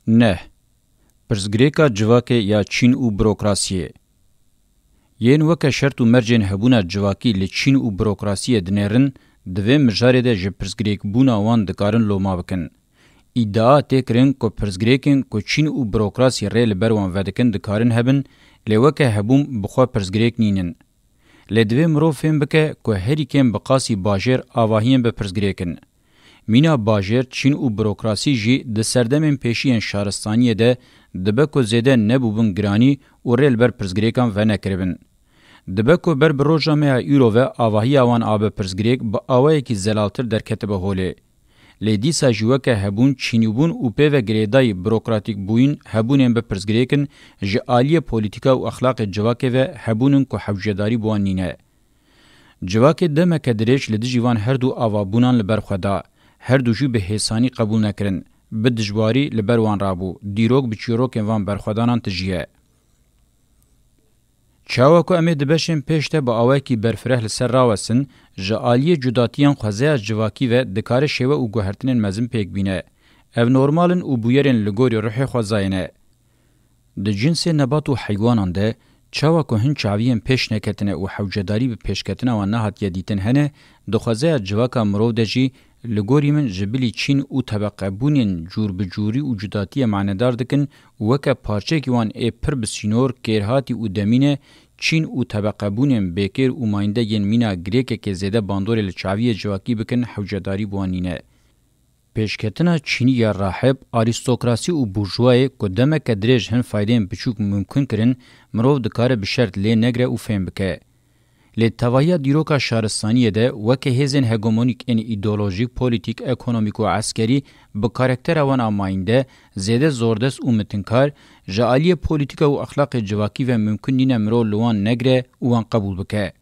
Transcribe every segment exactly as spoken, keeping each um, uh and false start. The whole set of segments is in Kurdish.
Neh. Pirsgirêka civakê ya Çîn û burokrasiyê. Yên weke şert û mercên hebûna civakî li Çîn û burokrasiyê dinêrin, di vê mijarê de ji pirsgirêkbûna wan dikarin loma bikin. Îdia tê kirin ku pirsgirêkên ku Çîn û burokrasî rê li ber wan vedikin dikarin hebin, lê weke hebûn bi xwe pirsgirêk nînin. Lê divê mirov fêm bike ku herî kêm bi qasî bajêr avahiyên bi pirsgirêk in. Mîna bajêr, Çîn û burokrasî jî di serdemên pêşî yên şaristaniyê de dibe ku zêde nebûbin giranî û rê li ber pirsgirêkan venekiribin. Dibe ku ber bi roja me ya îro ve avahiya wan a bi pirsgirêk bi awayekî zelaltir derketibe holê. Lê dîsa jî weke hebûn, çînîbûn û pê ve girêdayî burokratîkbûyîn hebûnên bi pirsgirêk in, ji aliyê polîtîka û exlaqê civakê ve hebûn in ku hewcedarî bi wan nîne. Civakê demeke dirêj li dijî van her du avabûnan li ber xwe da, her du jî bi hêsanî qebûl nekirin, bi dijwarî li ber wan rabû, dîrok bi çîrokên van berxwedanan tijî ye. Çawa ku em ê di beşên pêş de bi awayekî berfireh li ser rawestin, ji aliyê cudatiyan xwezaya civakî ve dikare şêwe û guhertinên mezin pêk bîne. Ev normal in û bûyerên li gorî ruhê xwezayê ne. Di cinsê nebat û heywanan de, çawa ku hin çaviyên pêş neketine û hewcedarî bi pêşketina wan nehatiye dîtin hene, di xwezaya civaka mirov de jî, li gorî min, ji bilî çîn û tebeqebûnên cûr bi cûrî û cudatiyê manedar dikin û weke parçeyekî wan ê pir bi sînor, kêrhatî û demî ne, çîn û tebeqebûnên bêkêr û mayînde yên mîna girêkekê zêde bandorê li çaviyê civakî bikin, hewcedarî bi wan nîne. Pêşketina çînî ya rahib, arîstokrasî û burjûwayê ku demeke dirêj hin faydeyên biçûk mimkun kirin, mirov dikare bi şert lê negre û fêm bike. Lê tevahiya dîroka şaristaniyê de weke hêzên hegemonîk ên îdeolojîk, polîtîk, ekonomîk û eskerî bi karaktera wan a mayînde, zêde zordest û mitinkar, ji aliyê polîtîka û exlaqê civakî ve mimkun nîne mirov li wan negre û wan qebûl bike.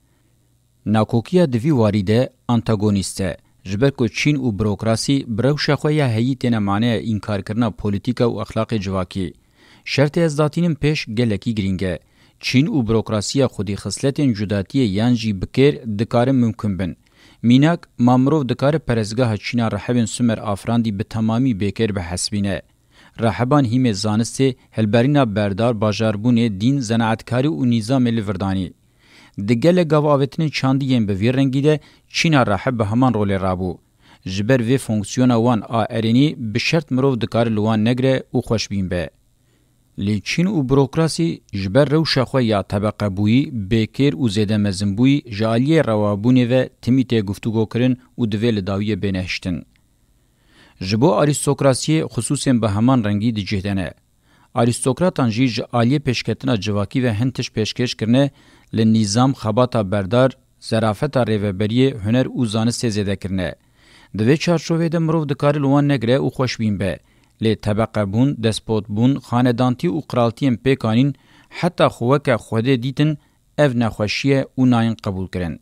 Nakokiya di vî warî de antagonîst e, ji ber ku çîn û burokrasî bi rewşa xwe ya heyî têne maneya înkarkirina polîtîka û exlaqê civakî. Şertê ez datînim pêş gelekî girîng e. Çîn û burokrasiya xwedî xisletên cudatiyê yan jî bikêr dikarin mimkun bin. Mînak, ma mirov dikare perestgeha çîna rehebên Sumer afirandî bi temamî bêkêr bihesibîne? Reheban hîmê zanistê, hilberîna berdar, bajarbûnê, dîn, zenaetkarî û nîzamê li vir danî. Di gelek gavavêtinên çandî yên bi vî rengî de çîna reheb bi heman rolê rabû. Ji ber vê fonksiyona wan a erênî bi şert mirov dikare li wan negre û xweşbîn be. Lê çîn û burokrasî ji ber rewşa xwe ya tebeqebûyî, bêkêr û zêdemezinbûyî ji aliyê rewabûnê ve timî tê guftûgokirin û divê li dawiyê bêne hiştin. Ji bo arîstokrasiyê xisûsên bi heman rengî di cih de ne. Arîstokratan jî ji aliyê pêşketina civakî ve hin tişt pêşkêş kirine, li nîzam, xebata berdar, zerafeta rêveberiyê, huner û zanistê zêde kirine. Di vê çarçovê de mirov dikare li wan negre û xweşbîn be. Lê tebeqebûn, despotbûn, xanedantî û qiraltiyên pêkanîn heta xwe weke xwedê dîtin, ev nexweşî ye û nayên qebûlkirin.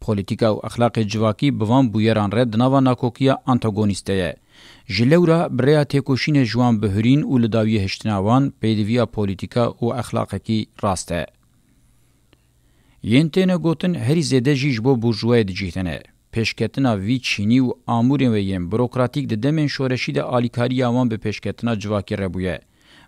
Polîtîka û exlaqê civakî bi van bûyeran re di nava nakokiya antagonîst de ye. Ji lewra bi rêya têkoşînê ji wan bihurîn û li dawiyê hiştina wan pêdiviya polîtîka û exlaqekî rast e. Yên têne gotin herî zêde jî ji bo burjûwayê di cih de ne. Pêşketina vî çînî û amûrên wê yên burokratîk di demên şoreşî de alîkariya wan bi pêşketina civakî re bûye.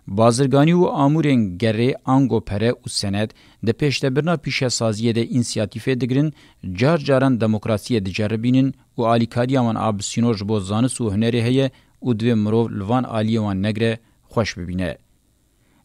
Bazirganî û amûrên gerê, ango pere û senet, di pêşdebirina pîşesaziyê de însiyatîfê digirin, car caran demokrasiyê diceribînin û alîkariya wan a bi sînor ji bo zanist û hunerê heye û divê mirov li van aliyê wan negre, xweş bibîne.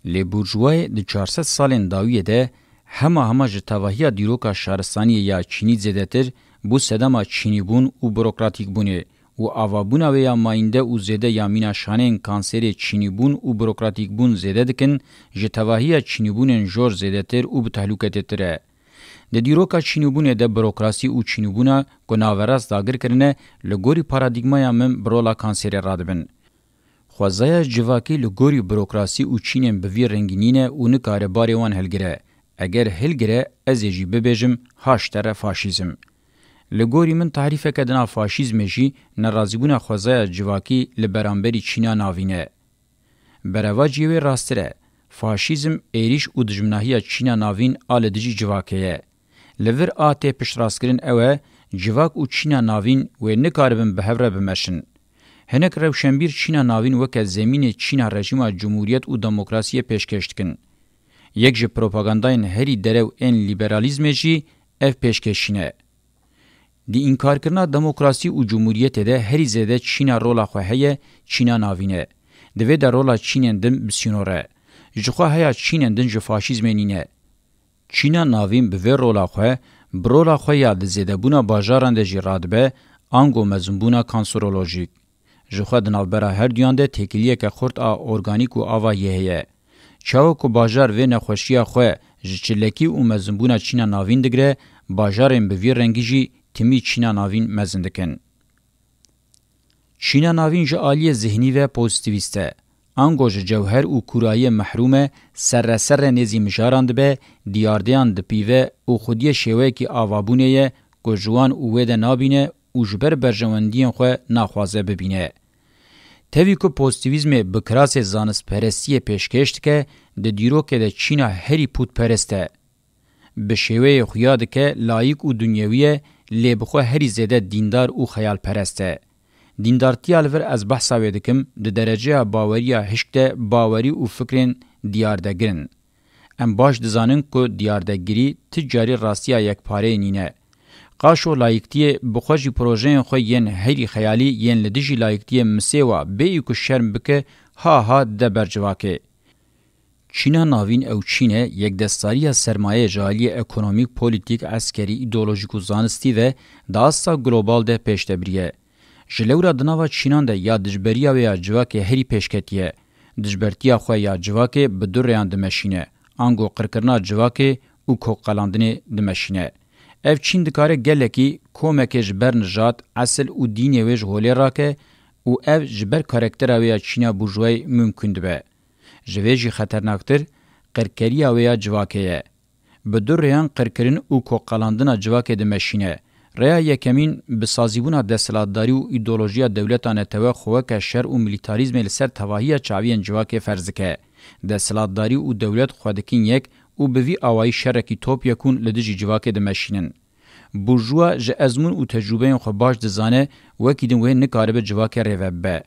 Lê burjûwayê di çar sed salên dawiyê de hema hema ji tevahiya dîroka şaristaniyê ya çînî zêdetir bû sedema çînîbûn û burokratîkbûnê û avabûna wê ya mayînde û zêde ya mîna şaneyên kanserê çînîbûn û burokratîkbûn zêde dikin, ji tevahiya çînîbûnên jor zêdetir û bi tehlûketêtir e. Di dîroka çînîbûnê de burokrasî û çînîbûna ku naverast dagir kirine, li gorî paradîgmaya min bi rola kanserê radibin. Xwezaya civakî li gorî burokrasî û çînên bi vî rengî nîne û nikare barê wan hilgire. Eger hilgire, ez ê jî bibêjim, haştere faşîzm. Li gorî min tarîfeke di nav faşîzmê jî nerazîbûna xwezaya civakî li beramberî çîna navîn e. Berevaciyê wê rasttir e. Faşîzm êrîş û dijminahiya çîna navîn a li dijî civakê ye. Li vir a tê piştrastkirin ew e, civak û çîna navîn wê nikaribin bi hev re bimeşin. Hinek rewşenbîr Çîna navîn weke zemînê Çîna rejîma cumhuriyet û demokrasiyê pêşkêş dikin. Yek ji propagandayên herî derew ên lîberalîzmê jî ev pêşkêşîn e. Di înkarkirina demokrasî û cumhuriyetê de herî zêde Çîna rola xwe heye, Çîna navîn e. Di vê de rola Çînên din bi sînor e. Ji xwe heya Çînên din ji faşîzmê nîne. Çîna navîn bi vê rola xwe, bi rola xwe ya di zêdebûna bajaran de jî radibe, ango mezinbûna kanserolojîk. Ji xwe di navbera herduyan de têkiliyeke xurt a organîk û ava yê heye. Çawa ku bajar vê nexweşiya xwe ji çilekî û mezinbûna Çîna navîn digire, bajarên bi vî rengî jî timî Çîna navîn mezin dikin. Çîna navîn ji aliyê zihnî ve pozîtîvîst e. Ango ji cewher û kûrayiyê mehrûm e, serre serre nêzî mijaran dibe, diyardeyan dipîve û xwediyê şêweyekî avabûnê ye ku ji wan û wê de nabîne û ji ber berjewendiyên xwe naxwaze bibîne. Tevî ku pozîtîvîzmê bi kirasê zanistperestiyê pêşkêş dike, di dîrokê de Çîna herî pûtperest e. Bi şêweyê xuya dike layîk û dinyewî ye, lê bi xwe herî zêde dîndar û xeyalperest e. Dîndartiya li vir ez behsa wê dikim, di dereceya baweriya hişk de bawerî û fikrên diyardegir in. Em baş dizanin ku diyardegirî ti carî rastiya yekpareyê nîne. Qaşo layîktiyê bi xwe jî projeyên xwe yên herî xeyalî yên li dijî layîktiyê misêwa bêyî ku şerm bike ha ha dide ber civakê. Çîna navîn ew çîn e, yekdestdariya sermayeyê ji aliyê ekonomîk, polîtîk, eskerî, îdeolojîk û zanistî ve di asta global de pêş de biriye. Ji lewra di nava çînan de ya dijberiya wê ya civakê herî pêşketî ye. Dijbertiya xwe ya civakê bi du rêyan dimeşîne, ango qirkirina civakê û kokqelandinê dimeşîne. Ev çîn dikare gelekî komekê ji ber nijad, esil û dînê wê ji holê rake û ev ji ber karaktera wê ya çîna burjwayê mimkun dibe. Ji vê jî xeternaktir qirkeriya wê ya civakê ye. Bi du rêyan qirkirin û kokqelandina civakê dimeşîne. Rêya yekemîn bi sazîbûna desthilatdarî û îdeolojiya dewleta netewe xwe weke şer û milîtarîzmê li ser tevahiya çaviyên civakê ferz dike. Desthilatdarî û dewlet xwe dikin yek û bi vî awayî şerekî topyekûn li dijî civakê dimeşînin. Burjuwa ji ezmûn û tecrûbeyên xwe baş dizane, wekî din wê nikaribe civakê rêve bibe.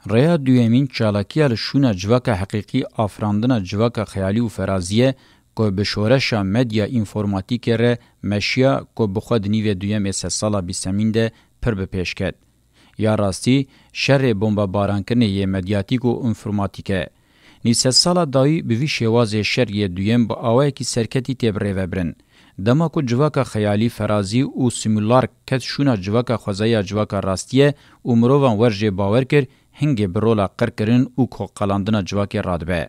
Rêya duyemîn çalakiya li şûna civaka heqîqî, afirandina civaka xeyalî û ferazî ye ku bi şoreşa medya înformatîkê re meşiya ku bi xwe di nîvê duyem ê sedsala bîstemîn de pir bi pêş ket. Ya rastî, şerê bombebarankirinê yê medyatîk û înformatîk e. Nîvsedsala dawî bi vî şêwazê şer yê duyem bi awayekî serketî tê birêvebirin. Dema ku civaka xeyalî, ferazî û simûlark ket şûna civaka xwezayî ya civaka rastî ye û mirovan wer jê bawer kir, hingê bi rola qirkirin û kokqelandina civakê radibe.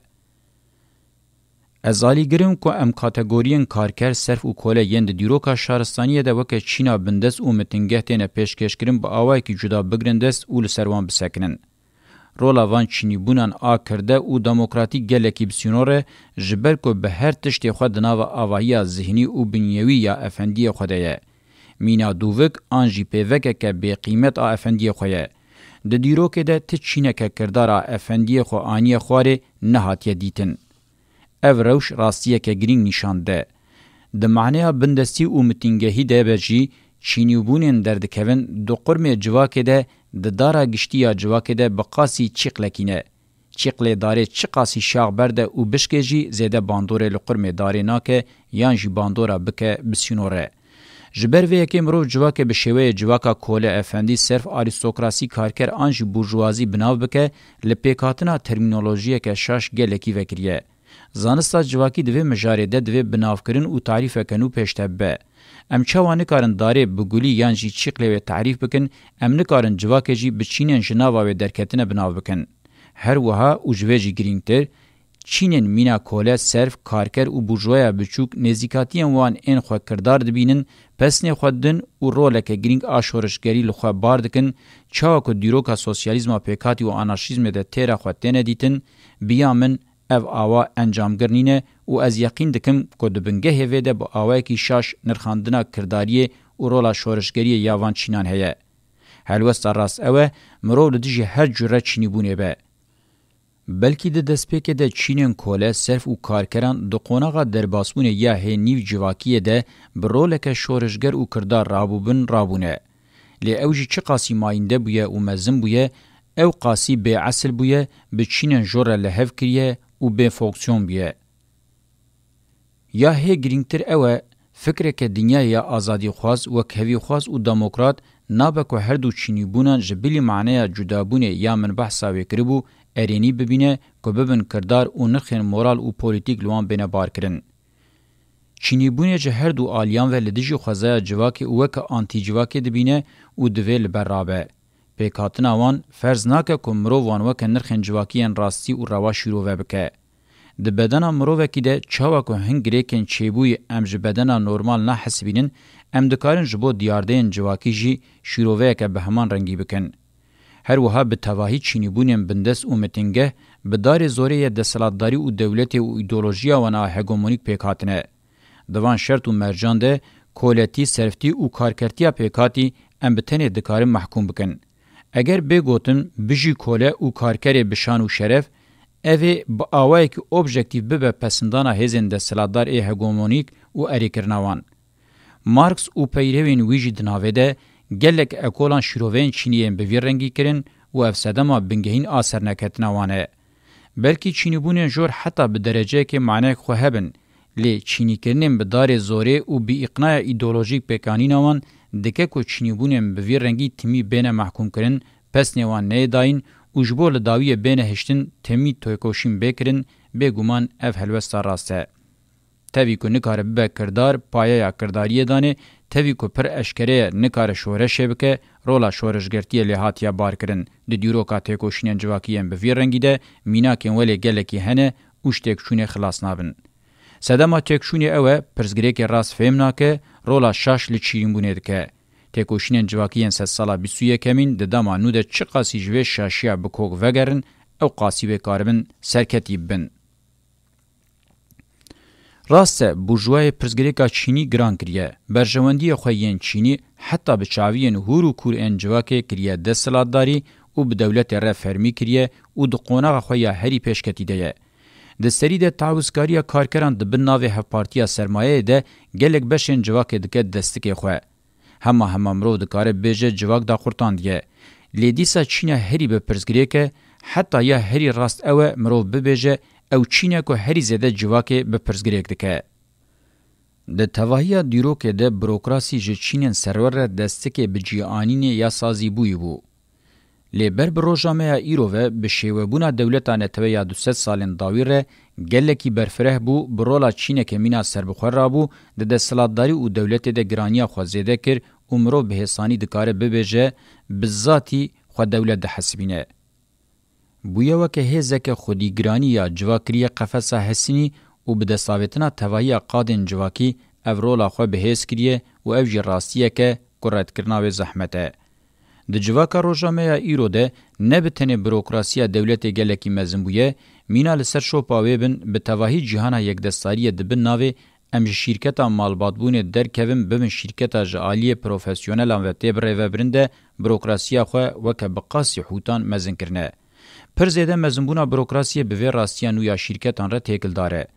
Ez alîgir im ku em kategoriyên karker, serf û kole yên di dîroka şaristaniyê de weke çîna bindest û mitingeh têne pêşkêşkirin bi awayekî cuda bigrin dest û li ser wan bisekinin. Rola van çînîbûnan a kirde û demokratîk gelekî bi sînor e, ji ber ku bi her tiştê xwe di nava avahiya zihnî û binyewî ya efendiyê xwe de ye. Mîna dûvik an jî pêvekeke bêqîmet a efendiyê xwe ye. Di dîrokê de ti çîneke kirdara efendiyê xwe aniye xwarê nehatiye dîtin. Ev rewş rastiyeke girîng nîşan dide. Di maneya bindestî û mitingehî de be jî, çînîbûnên derdikevin di qurmê civakê de, di dara giştî ya civakê de bi qasî çîqlekî ne. Çîqlê darê çiqasî şax berde û bişkê jî zêde bandorê li qurmê darê nake yan jî bandora bike bi sînor e. Ji ber vê yekê mirov civakê bi şêweyê civaka kole, efendî, serf, arîstokrasî, karker an jî burjuwazî bi nav bike, li pêkhatina termînolojiyeke şaş gelekî vekiriye. Zanista civakî di vê mijarê de divê binavkirin û tarîfeke nû pêşde bibe. Em çawa nikarin darê bi gulî yan jî çîqlê wê tarîf bikin, em nikarin civakê jî bi çînên ji nava wê derketine bi nav bikin. Her wiha û ji vê jî girîngtir, çînên mîna kole, serf, karker û burjuwaya biçûk nêzîkatiyên wan ên xwe kirdar dibînin, pesnê xwe didin û roleke girîng a şorişgerî li xwe bar dikin, çawa ku dîroka sosyalîzma pêkhatî û anarşîzmê de têra xwe têne dîtin, bi ya min ev awa encamgir nîne û ez yeqîn dikim ku di bingehê vê de bi awayekî şaş nirxandina kirdariyê û rola şorişgeriyê ya van çînan heye. Helwesta rast ew e, mirov li dijî her cure çînîbûnê be. Belkî di destpêkê de çînên kole, serf û karkeran di qonaxa derbasbûnê ya hê nîv civakiyê de bi roleke şorişger û kirdar rabûbin, rabûne. Lê ew jî çiqasî mayînde bûye û mezin bûye, ew qasî bêesil bûye, bi çînên jor re li hev kiriye û bêfonksiyon bûye. Ya hê girîngtir ew e, fikreke dinyayê ya azadîxwaz, wekhevîxwaz û demokrat nabe ku her du çînîbûnan ji bilî maneya cudabûnê ya min behsa wê kiribû, erênî bibîne ku bibin kirdar û nirxên moral û polîtîk li wan bêne barkirin. Çînîbûnê ji her du aliyan ve li dijî xwezaya civakê û weke antîcivakê dibîne û divê li ber rabe. Pêkhatina wan ferz nake ku mirov wan weke nirxên civakî yên rastî û rewa şîrove bike. Di bedena mirovekî de çawa ku hin girêkên çêbûyî em ji bedena normal nahesibînin, em dikarin ji bo diyardeyên civakî jî şîroveyeke bi heman rengî bikin. Her wiha bi tevahî çînîbûnên bindest û mitingeh bi darê zorê yê desthilatdarî û dewletê û îdeolojiya wan a hegemonîk pêk hatine. Di van şert û mercan de koletî, serftî û karkertiya pêkhatî em bi tenê dikarin mehkûm bikin. Eger bê gotin bijî kole û karkerê bi şan û şeref, ev ê bi awayekî objektîf bibe pesindana hêzên desthilatdar ê hegemonîk û erêkirina wan. Marx û peyrevên wî jî di navê de gelek ekolan şîroveyên çînî yên bi vî rengî kirin û ev sedema bingehîn a serneketina wan e. Belkî çînîbûnên jor heta bi dereceyekê maneyek xwe hebin, lê çînîkirinên bi darê zorê û bi îqnaya îdeolojîk pêkanîna wan dike ku çînîbûnên bi vî rengî timî bêne mehkûmkirin, pesnê wan neyê dayîn û ji bo li dawiyê bêne hiştin timî têkoşîn bê kirin, bêguman ev helwesta rast e. Tevî ku nikare bibe kirdar, payeya kirdariyê danê, tevî ku pir eşkere ye nikare şoreşê bike, rola şoreşgertiyê lê hatiye barkirin. Di dîroka têkoşînên civakî yên bi vî rengî de mînakên welê gelekî hene û ji têkçûnê xilas nabin. Sedema têkçûnê ew e, pirsgirêkê rast fêm nake, rola şaş li çînîbûnê dike. Têkoşînên civakî yên sedsala bîst û yekemîn di dema nû de çiqasî ji vê şaşiya bi kok vegerin, ew qasî wê karibin serketî bibin. Rast e, burjûwayê pirsgirêka çînî giran kiriye. Berjewendiyê xwe yên çînî heta bi çaviyên hûr û kûr ên civakê kiriye desthilatdarî û bi dewletê re fermî kiriye û di qonaxa xwe ya herî pêşketî de ye. Di serî de tawizkariya karkeran di bin navê hevpartiya sermayeyê de gelek beşên civakê dike destikê xwe. Hema hema mirov dikare bibêje civak daqurtandiye. Lê dîsa çîna herî bi pirsgirêk e, heta ya herî rast ew e mirov bibêje ew çîn e ku herî zêde civakê bi pirsgirêk dike. Di tevahiya dîrokê de burokrasî ji çînên serwer re destikê bi cîanînê ya sazîbûyî bû. Lê ber bi roja me ya îro ve bi şêwebûna dewleta netewe ya du sed salên dawî re gelekî berfireh bû, bi rola çîneke mîna serbixwe rabû, di desthilatdarî û dewletê de giraniya xwe zêde kir û mirov bi hêsanî dikare bibêje bi zatî xwe dewlet dihesibîne. Bûye weke hêzeke xwedîgiranî ya civak kiriye qefesa hesinî û bi destavêtina tevahiya qadên civakî ev rola xwe bi hêz kiriye û ev jî rastiyeke ku redkirina wê zehmet e. Di civaka roja me ya îro de ne bi tenê burokrasiya dewletê gelekî mezin bûye, mîna li ser şopa wê bin bi tevahî cîhana yekdestariyê di bin navê em ji şîrketa malbatbûnê derkevin bibin şîrketa ji aliyê profesyonelan ve tê birêvebirin de burokrasiya xwe weke bi qasî hûtan mezin kirine. Pir zêde mezinbûna burokrasiyê bi vê rastiya nû ya şîrketan re têkildar e.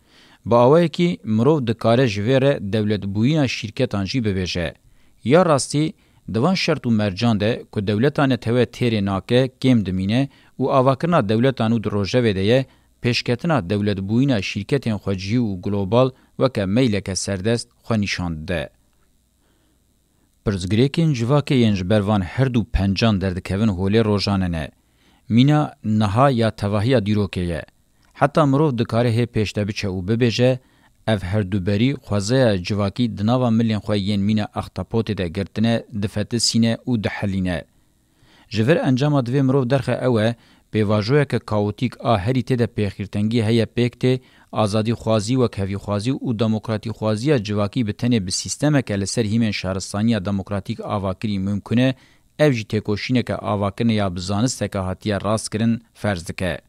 Bi awayekî mirov dikare ji vê re dewletbûyîna şîrketan jî bibêje. Ya rastî, di van şert û mercan de ku dewleta netewe têrê nake, kêm dimîne û avakirina dewleta nû di rojevê de ye, pêşketina dewletbûyîna şîrketên xwecihî û global weke meyleke serdest xwe nîşan dide. Pirsgirêkên civakê yên ji ber van her du pencan derdikevin holê rojane ne. Mîna niha ya tevahiya dîrokê ye. Heta mirov dikare hê pêş de biçe û bibêje, ev herduberî xwezaya civakî di nava milên xwe yên mîna extapotê de girtine, difetisîne û dihelîne. Ji vir encama divê mirov derxe ew e, pêvajoyeke kaotîk a herî tê de pêxîrtengî heye pêk tê, azadîxwazî, wekhevîxwazî û demokratîxwaziya civakî bi tenê bi sîstemeke li ser hîmên şaristaniya demokratîk avakirî mumkun e, ev jî têkoşîneke avakirinê ya bi zanisteke hatiye rastkirin ferz dike.